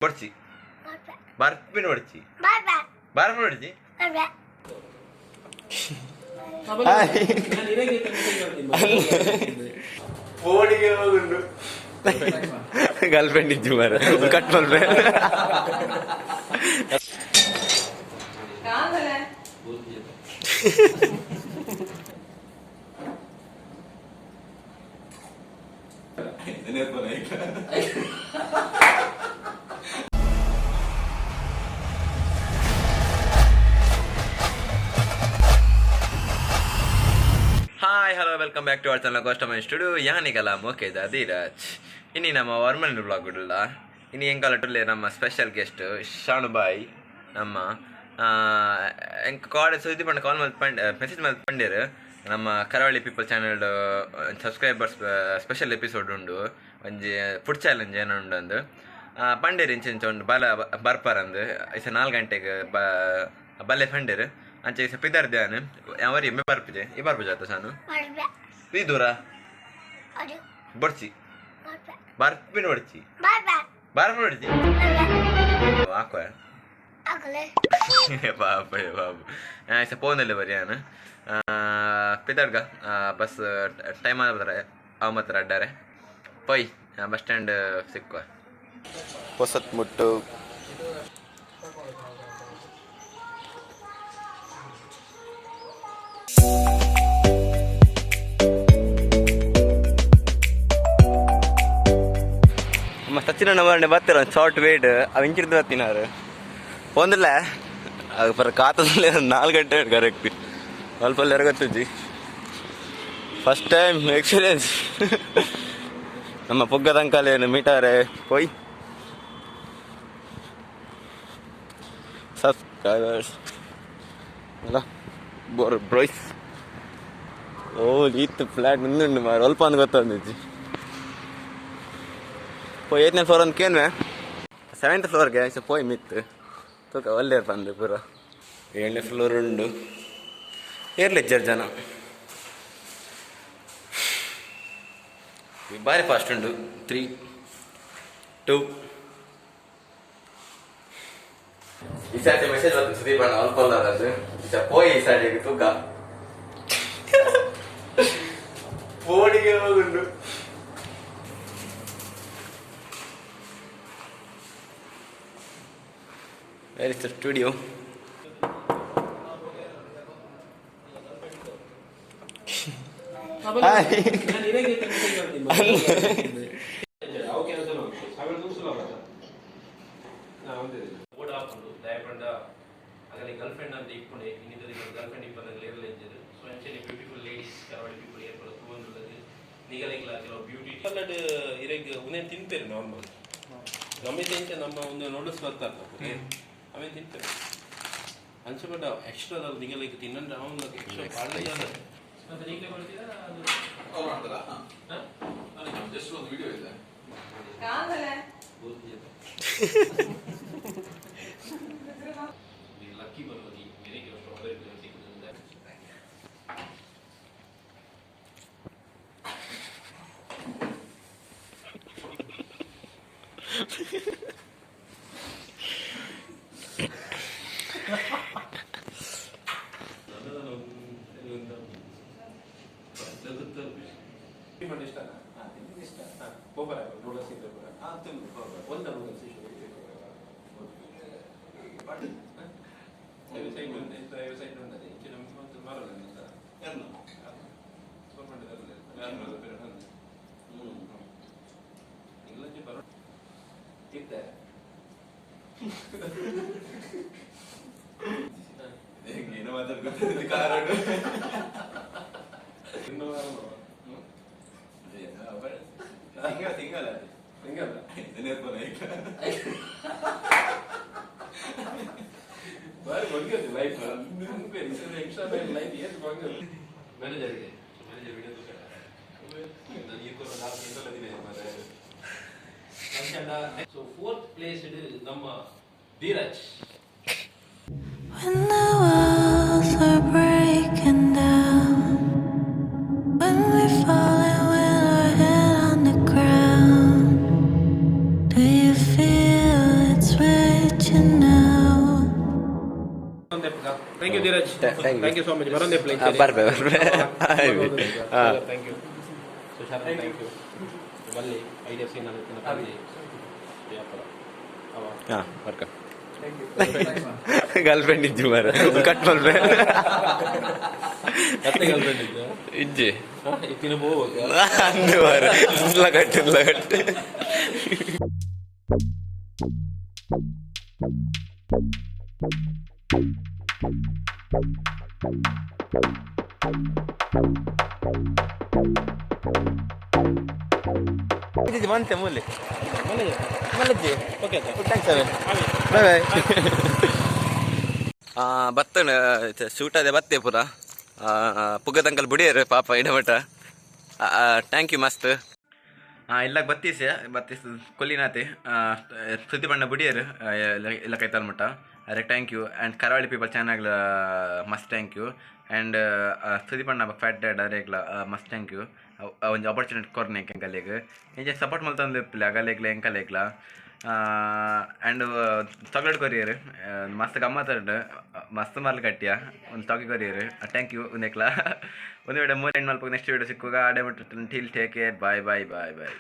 ಬೊಡ್ಚಿ, ಬರ್ಪಿನ ಬೊಡ್ಚಿ, ಬರ್ಪಿನ ಬೊಡ್ಚಿ. Girl friend ಇಜ್ಜಿ ಮಾರ, ಕಟ್ ಮಲ್ಪೆ. Hi, hello, welcome back to our channel customer studio. ಯಾನಿಗಲ ಮೋಕೆದ ಧೀರಜ್. ಇನಿ ನಮ್ಮ ವರ್ಮನ್ ಬ್ಲಾಗ್ ಉಡುಲ್ಲ. ಇನಿ ಎಂಕಲಟುಲ್ಲೆ ನಮ್ಮ ಸ್ಪೆಷಲ್ ಗೆಸ್ಟ್ ಶಾನುಬಾಯ್. ನಮ್ಮ ಎಂಕ್ ಕಾಲ್ ಸುದ್ದಿ ಪಂಡ ಕಾಲ್ ಮಲ್ತ್ ಪಂಡ, ಮೆಸೇಜ್ ಮಲ್ತ್ ಪಂಡೇರು, ನಮ್ಮ ಕರಾವಳಿ people channel subscribers special episode ಉಂಡು, ಒಂಜಿ ಫುಡ್ ಚಾಲೆಂಜ್ ಏನೋ ಉಂಡು ಅಂದು ಪಂಡೇರು. ಇಂಚ ಇಂಚ ಉಂಡು, ಬಲ ಬರ್ಪಾರಂದು ಇಸ 4 ಗಂಟೆಗೆ ಬಲ್ಲೆ ಪಂಡೇರು. ಅಂಚ ಇಸ ಪಿದರ್ದೆ ಅವರಿ ಎಮ್ಮೆ ಬರ್ಪಿದೆ ಈ ಬರ್ಪುಜ ಆತ ಸಾನು ಈ ದೂರ ಬೊಡ್ಚಿ, ಬರ್ಪಿನ ಬೊಡ್ಚಿ, ಬರ್ಪಿನ ಬೊಡ್ಚಿ. ಹಾಕುವ ಪಾಪ ಪಾಪ. ಇಸ ಪೋನಲ್ಲೇ ಬರಿ ಯಾನು ಪಿದರ್ಗ. ಬಸ್ ಟೈಮ್ ಆದ್ರೆ ಅವ ಮಾತ್ರ ಅಡ್ಡಾರೆ ಪೊಯ್ ಬಸ್ ಸ್ಟ್ಯಾಂಡ್ ಸಿಕ್ಕುವ. ಹೊಸತ್ ಮುಟ್ಟು. ನಮ್ಮ ಸಚಿನ್ ಅಣ್ಣ ಬರ್ತಿರ ಒಂದು ಶಾರ್ಟ್ ವೇಟ್ ಅವ ಇಂಚಿಡ್ದು ಬರ್ತಿನಾರು ಒಂದಿಲ್ಲ. ಅದು ಪರ ಕಾತದಲ್ಲಿ 4 ಗಂಟೆ ಕರೆಕ್ಟ್. ಸ್ವಲ್ಪ ಗೊತ್ತಿಜ್ಜಿ, ಫಸ್ಟ್ ಟೈಮ್ ಎಕ್ಸ್ಪೀರಿಯನ್ಸ್. ನಮ್ಮ ಪುಗ್ಗದಂಕಲೇನು ಮೀಟಾರೆ ಪೋಯ್ ಸಬ್ಸ್ಕ್ರೈಬರ್ಸ್ ಅಲ್ಲ ಬೋರ್ ಬ್ರೋಯ್ಸ್. ಓ, ಈತ್ ಫ್ಲಾಟ್ ಮುಂದುಂಡು ಮಾರ, ಅಲ್ಪ ಅಂದ್ ಗೊತ್ತೊಂದಿಜ್ಜಿ. ಪೋಯ್ ಏತ್ನೇ ಫ್ಲೋರ್ ಅಂತ ಕೇನ್ವೆ. ಸೆವೆಂತ್ ಫ್ಲೋರ್ಗೆ ಸೊ ಪೋಯ್ ಮಿತ್ತು ತೂಕ ಒಲ್ಲೇರ್ ಪಂದು ಪೂರ. ಏಳನೇ ಫ್ಲೋರ್ ಉಂಡು. ಏರ್ಲಿಜ್ಜರ್ ಜನ. ಬಾರಿ ಫಾಸ್ಟ್ ಉಂಡು. ತ್ರೀ ಟೂ ಈ ಸಾಟಿ ಮೆಸೇಜ್ ಬಂತು ಸುದೀಪ್ ಅಣ್ಣ ಅಲ್ಪ ಅದು ಈಚ ಪೋಯ್. ಈ ಸಾಟಿಗೆ ತೂಕ ಪೋಡಿಗೆ ಹೋಗುಂಡು. Where is the studio? Hi. ಅವು ಕ್ಯಾನ್ಸಲ್ ಅವೆಲ್ಲ ಸುಲಭ. ಬೋರ್ಡ್ ಹಾಕೊಂಡು ದಯಪಂಡ ಆಗಲಿ ಗರ್ಲ್ ಫ್ರೆಂಡ್ ಅಂತ ಇಪ್ಪುಂಡೆ. ಇನ್ನಿತರ ಗರ್ಲ್ ಫ್ರೆಂಡ್ ಇಪ್ಪಂದಾಗ ಲೇರಲ್ ಇಜ್ಜರು. ಸೊ ಅಂಚನೆ ಬ್ಯೂಟಿಫುಲ್ ಲೇಡೀಸ್ ಕರಾವಳಿ ಪೀಪಲ್ ಏರ್ಪಡ ತೂವೊಂದುಲ್ಲದು ನಿಗಲೆಗ್ಲ ಕೆಲವು ಬ್ಯೂಟಿ ಕಲ್ಲಡ್ ಇರೆಗ್ ಉಂದೆನ್ ತಿನ್ಪೇರು ನಾರ್ಮಲ್ ಗಮಿತ ಇಂಚ ನಮ್ಮ ಒಂದು ನೂಡಲ್ಸ್ ಬರ್ತಾರೆ, ಅವೇನು ತಿಂತೇವೆ. ಅಂಚ ಬಟ್ ಎಕ್ಸ್ಟ್ರಾ ನಿಗಲೆಗ್ ತಿನ್ನಂದ್ರೆ ಅವನ ಎಕ್ಸ್ಟ್ರಾ ಪಾಡ್ಲೆ. ಮತ್ತೆ ಈಗಲೇ ಕೊಡ್ತೀರಾ ಅದು? ಹಾ? ಜಸ್ಟ್ ಒಂದು ವಿಡಿಯೋ ಇದೆ. ಲಕ್ಕಿ ಬರೋದು ಬೇರೆ ಸ್ಟ್ರಾಬೆರಿ ಫ್ಲೇವರ್ ಸಿಕ್ಕುತ್ತದೆ. ಇಷ್ಟ ಪೋಪರ ನೂಡಲ್ಸ್ ಇದ್ರೆ ಒಂದು ನೂಡಲ್ಸ್ ಸೈಡ್ ಉಂಟದೆ ಇಂಚಿನ ಒಂದು ಮರಲ್ಲ. ಬರೋ ತಿಂತೆ. ಏನೋ ಮಾತಾಡ್ಕೊತಿದ್ದೆ ಕಾರಣ. ತಿಂಗಳ ತಿಂಗಳ. ತಿಂಗಲ್ಲ. ಬಾರಿ ಬಂಗದು ಲೈಫ್ ಎಕ್ಸ್ಟ್ರಾ ಲೈಫ್ ಏನು ಬಂಗದು. ಮ್ಯಾನೇಜರ್ಗೆ ಮ್ಯಾನೇಜರ್ ವಿಡಿಯೋ ನಾನು ಈ 4 ತಿಂಗಳ ದಿನ. ಸೊ ಫೋರ್ತ್ ಪ್ಲೇಸ್ ನಮ್ಮ Dheeraj. When the walls are breaking down, when we falling with our head on the ground, do you feel it Thank you Dheeraj. Thank you. Thank you so much. ಬರೋಂದೆ plane. ಬರ್ಬೆ ಬರ್ಬೆ. Thank you Sushant, thank you. ಬಲ್ಲಿ idea scene ಪಂಜಿ ವ್ಯಾಪಾರ ಅವ. ಹಾಂ, ಬರ್ಕ. Girl friend ಇಜ್ಜಿ ಮಾರ, ಕಟ್ ಮಲ್ಪೆ. ಕತ್ತೆ ಗರ್ಲ್ ಫ್ರೆಂಡ್ ಇದ್ದ? ಇಜ್ಜಿ. ಇತ್ತಿನ ಹೋಗುವ. ಅಂದು ಮಾರ, ಇಲ್ಲ ಕಟ್ಟು, ಇಲ್ಲ ಕಟ್ಟು. ಮಂತೆ ಮೂಲೆ ಮಲಜ್ಜಿ. ಓಕೆ. Thanks. Bye bye. ಬತ್ತಣ ಶೂಟ್ ಅದೇ ಬತ್ತೆ ಪೂರ ಪುಗ್ಗದಂಕಲ್ ಬುಡಿಯರು ಪಾಪ ಇಡಮಟ. Thank you ಮಸ್ತ್. ಇಲ್ಲ ಬತ್ತೀಸೆ ಬತ್ತೀಸ್ ಕೊಲ್ಲಿನಾತೆ ಸುದ್ದಿ ಬಣ್ಣ ಬುಡಿಯರು ಇಲ್ಲ ಕೈತಾಲ್ ಮಟ್ಟ. ಅರೆ thank you. And Karavali people channel ಮಸ್ತ್ thank you. And Sudeep ಅಣ್ಣ, ಫ್ಯಾಟ್ ಡ್ಯಾಡ್ ಅರೇಗ್ಲ ಮಸ್ತ್ thank you. ಒಂಜಿ ಆಪರ್ಚುನಿಟಿ ಕೊರ್ನೆ ಎಂಕಲೆಗ್. ಇಂಚ ಸಪೋರ್ಟ್ ಮಲ್ತೊಂದು ಇಪ್ಪುಲೆ ಅಗಲೆಗ್ಲ ಎಂಕಲೆಗ್ಲ. ಆ್ಯಂಡ್ ಚಾಕ್ಲೇಟ್ ಕೊರಿಯರ್ ಮಸ್ತ್ ಗಮ್ಮತ್ ಉಂಡು. ಮಸ್ತ್ ಮರ್ಲ್ ಕಟ್ಟಿಯ ಒಂದು ಚಾಕ್ಲೇಟ್ ಕೊರಿಯರ್. Thank you ಒಂದೆಕ್ಲ. ಒಂದು ವಿಡಿಯೋ ಮೂರು ಎಂಡ್ ಮಲ್ಪ. ನೆಕ್ಸ್ಟ್ ವಿಡಿಯೋ ಸಿಕ್ಕುಗ. ಆಡೆ till, take care, bye bye bye bye.